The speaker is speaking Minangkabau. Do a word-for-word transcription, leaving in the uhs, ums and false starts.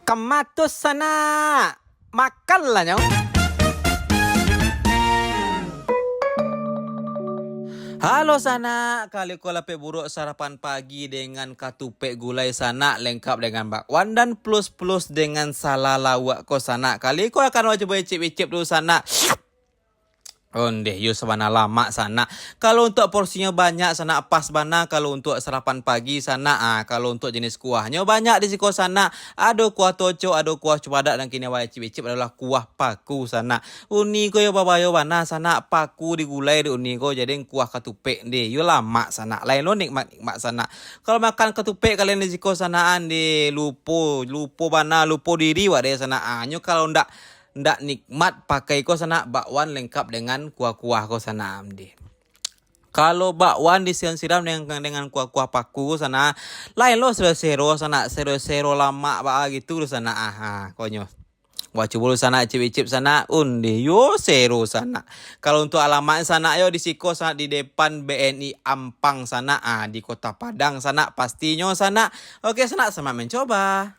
Kamatus sanak, makanlah nyo. Halo sanak, kali ko lapeh buruak sarapan pagi dengan katupek gulai sanak, lengkap dengan bakwan dan plus-plus dengan salalauak ko sanak. Kali ko akan wajo baicip-icip dulu sanak. Ondeh, yo sabana lamak sanak. Kalau untuak porsinyo banyak sanak, pas bana kalau untuak sarapan pagi sanak. Ah, kalau untuak jenis kuahnyo banyak di siko sanak. Ado kuah tocok, ado kuah cubadak, dan kini awak icip-icip adolah kuah paku sanak. Uni ko yo babayo bana sanak, paku digulai dek uni ko jadi kuah katupek deh. Yo lamak sanak. Lain lo nikmat-nikmat sanak. Kalau makan katupek kalian di siko sanaan deh, lupo, lupo bana, lupo diri wak deh sanak. Ah, nyo kalau ndak ndak nikmat pakai ko sanak, bakwan lengkap dengan kuah-kuah ko sanak deh. Kalau bakwan disiram-siram dengan, dengan kuah-kuah paku ko sanak, lain lo sero-sero sanak, sero-sero lamak baa gitu tu sanak. Aha, konyo. Wah, cubo lu sanak, icip-icip sanak, ondeh, yo sero sanak. Kalau untuak alamat sanak yo di siko sanak, di depan B N I Ampang sanak, ah, di Kota Padang sanak, pastinyo sanak. Oke sanak, selamat mencoba.